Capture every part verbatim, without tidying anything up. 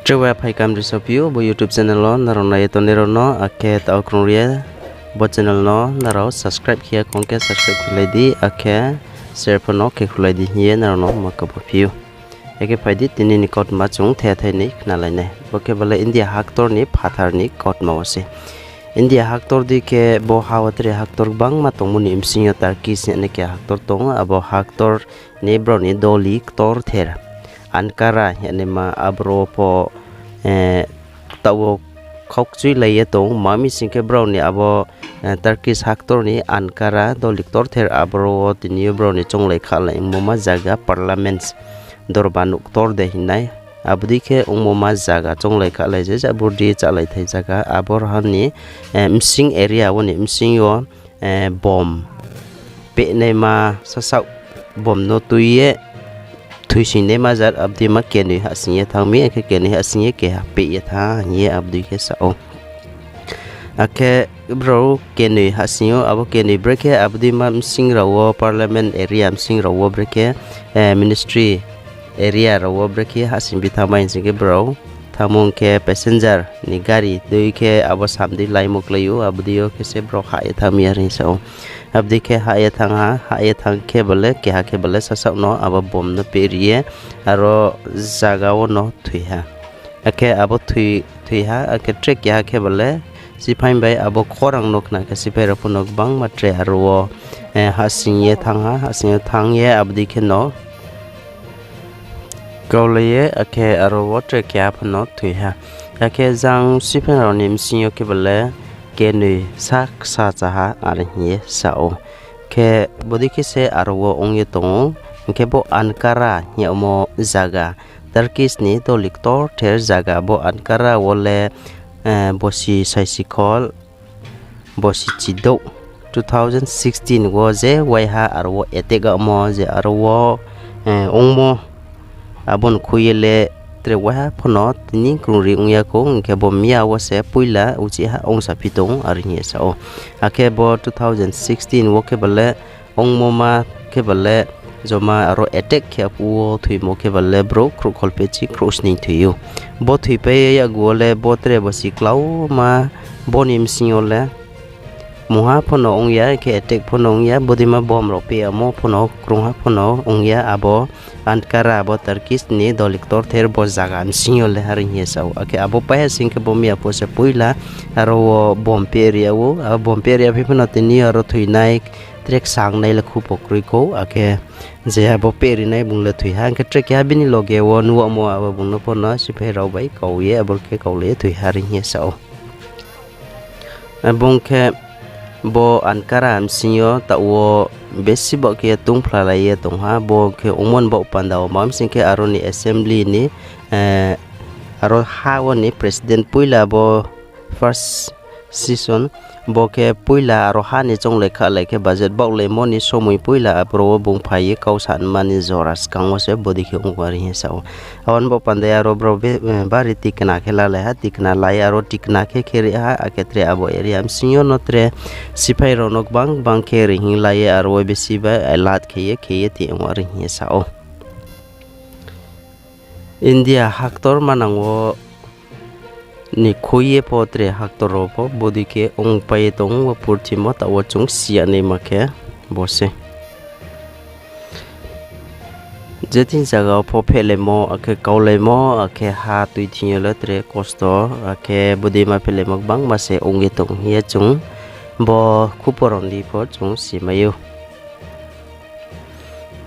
Tre wa phaikam ri sophi ou bo YouTube channel wo nrao nai ye tongnai rao no, akhe tao krung ri ye bo channel no nrao subscribe khe ya khong khe subscribe khelai di, akhe share pho no khe khulai di hing ye nrao no ma kabo phi ou. Akhe phai di tini ni kautma chung thethai ni khnalai nai. Bo khe bale India haktor ni phathar ni kautma wo se. India haktor dei khe bo ha wo tre haktor gbangma tongmo ni bsing yo Turkish hing ye khe haktor tong ou, abo haktor ni brao ni doli ktorther Ankara hing ye naima aboro pho, eh, taoh wo khaukchuilai ye tong ou, ma mi sing khe brao ni abo, eh, Turkish haktor ni Ankara doli ktorther aboro wo tini yo brao ni chounglai khalai ongmo ma zaga parliaments dorba nouh ktor de hing nai. Abo dei khe ongmo ma zaga chounglai khalai je, je burdi chálai thai zaga, aboro ha ni, eh, bsing area wo ni bsing yo, eh, bom pehnaima sasaoh bom no tui ye thoisingnaima jat abo dei ma kenoi hahsing ye thanng mi, akhe kenoi hahsing ye keha peh ye thanng hing ye abo dei khe sa ou. Akhe brao kenoi hahsing ou, abo kenoi brekhe abo dei ma bsing rao wo parliament area bsing rao wo brekhe, eh, ministry area rao wo brekhe hahsing bi thanngmai hing sing khe brao thanngmo ong khe passenger ni gari dei khe abo sam dei laimo klái ou, abo dei yo khe se brao hah ye thanng mi are hing sa ou. Abo dei khe hah ye thanng ha, hah ye thanng khe bale keha khe bale sasaoh no abo bom no pehri ye aro zaga wo no thoi ha. Akhe abo thoi, thoi ha, akhe tre keha khe bale siphai bai abo khorang no khna khe siphai rao pho no gbangma tre aro wo, eh, hahsing ye thanng ha, hahsing ye thanng ye abo dei khe no kaulai ye, akhe aro wo tre keha pho no thoi ha. Akhe jang siphai rao ni bsing yo khe bale kenoi sa ksa cha ha are hing ye sa ou. Khe bodei khe se aro wo ong ye tong ou. Hing khe bo Ankara hing yagmo zaga, Turkish ni doli ktorther zaga, bo Ankara wo le, eh, bosi saisikhol, bosi chidouh, two thousand sixteen wo je waiha aro wo attack yagmo je aro wo, eh, ongmo, abo ni khui ye le tre waiha pho no tini krungri ong ya khou, hing khe bo miya wo se poila uchih ha ongsaphi tong ou are hing ye sa ou. Akhe bo two thousand sixteen wo khe bale ongmo ma khe bale joma aro attack khe aphuh wo thoimo khe bale brouh khrouh kholphehchi khrouh sning thoi ou. Bo thoipai yagu wo le bo tre bosi klauma bo ni bsing yo le mungha pho no ong ya, khe attack pho no ong ya, bodeima bom rao peh yamo pho no krungha pho no ong ya, abo Ankara, abo Turkish ni doli ktorther bo zaga bsing yo le are hing ye sa ou. Akhe abo paiha sing khe bo miya pho se poila aro wo bom pehri yag ou, abo bom pehri yaphi pho no tini yo aro thoinai tre ksangnai le khupo kroi khou, akhe je abo pehrinai bung le thoi ha, hing khe tre keha bini loge wo nuhmo abo bung no pho no siphai rao bai kau ye abo khe kaulai ye thoi ha are hing ye sa ou. Bung khe bo Ankara bsing yo taoh wo besi baoh khe tungphlalai ye tong ha, bo khe ongmo ni baoh panda wo ma bsing khe aro ni assembly ni, eh, aro ha wo ni president poila bo first session, bo khe poila aro ha ni chounglai khalai khe budget baohlaimo ni somoi poila aboro wo bung phai ye kau sanma ni jora skang wo se bodei khe ong ou are hing ye sa ou. Abo ni baoh panda ye aro brao be, eh, bari tikna khe lalai ha, tikna lai aro tikna khe khe ri ha, akhe tre abo area bsing yo no tre siphai rao no gbang gbang khe ri hing lai ye aro wo besi bai alert khe ye khe ye ti ong ou are hing ye sa ou. India haktor manang wo ni khui ye pho tre haktor rao pho bodei khe ongpai ye tong ou purthimo taoh wo chung si ya naima khe bo se. Je thing zaga wo pho phehlaimo, akhe kaulaimo, akhe ha tui thing yo le tre kosto, akhe bodeima phehlaimo gbangma se ong ye tong hing ye chung bo khuporang di pho chung simai ou.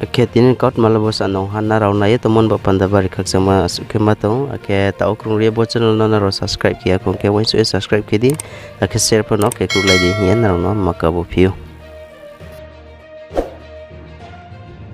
Akhe tini kautma le bo sa nung ha, nrao nai ye tongmo ni baoh panda bari khakchangma asuh khe ma tong, akhe taoh krungri ye bo channel no nrao subscribe khe ya khong khe uaingsouh ye subscribe khe di, akhe share pho no khe kruhlai di hing ye nrao no ma kabo phi ou.